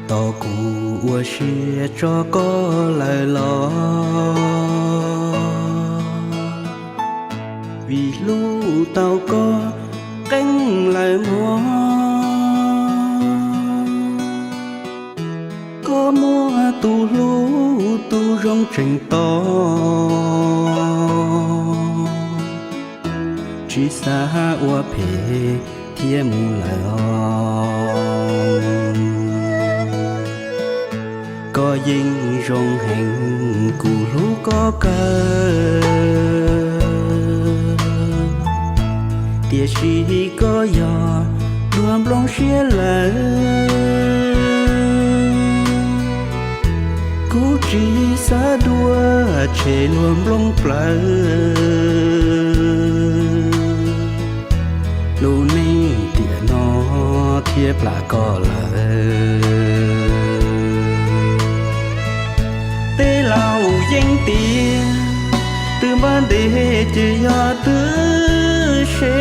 Tos kuv ua siab tso koj lawm los, vim hlub tau koj qeeb lawm mog. Koj muaj tus hlub tus zoo tseem tos, tsis xav ua phem thiab mus lawm os. Koj yeej zoo heev, kuv hlub koj kawg, tiam sis koj yog luag nplooj siab lawm. Kuv tsis xav dua tshem luag nplooj plawv, lub neej tiam no thiaj plam koj lawm. Tej laus yeej tias twb npaj ntev ces yog twb se,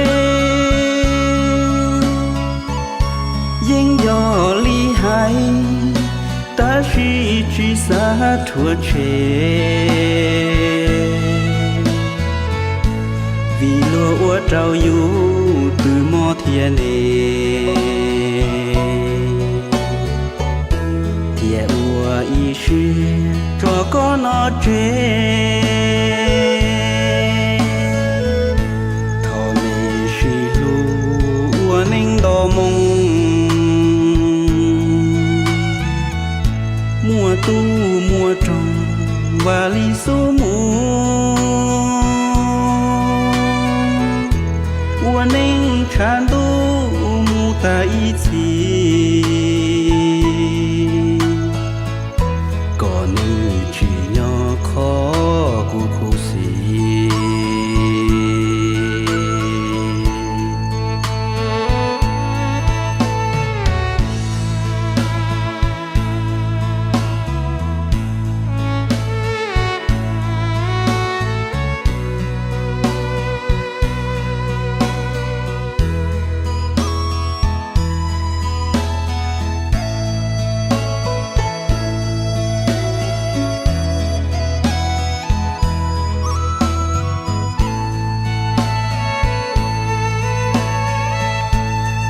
yeej yog li hais, tab sis tsis xav rhuav tshem, vim luag ua rau yus tws mog thiab ne. Thiaj ua ib siab tso koj noj tseg, thov me sib hlub ua neej nto moo, muaj tub muaj roog vaj li xub mus, ua neej tshav ntuj mus tag ib txhis, kom nws tsim nyog kho kuv khuv xim.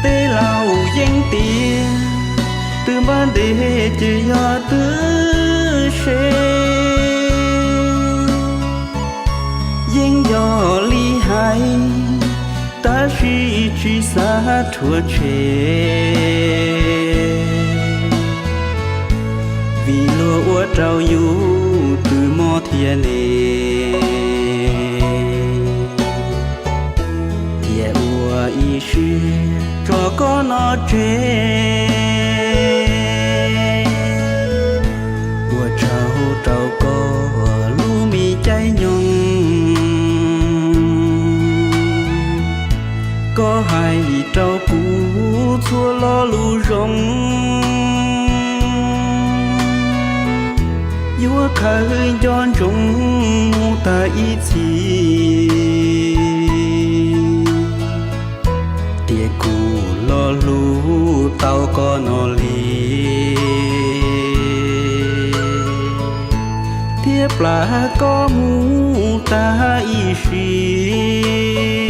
Tej laus yeej tias twb npaj ntev ces yog twb se, yeej yog li hais, tab sis tsis xav rhuav tshem, vim luag ua rau yus tws mog thiab ne. Thiaj ua ib siab tso koj noj tseg, ua tsaug rau koj lub me caij nyoog. Koj hais rau kuv txhua lo lus zoo, yuav khaws nco ntsoov mus tag ib txhis, tias kuv lo lus tau koj no li, thiab plam koj mus tag ib sim.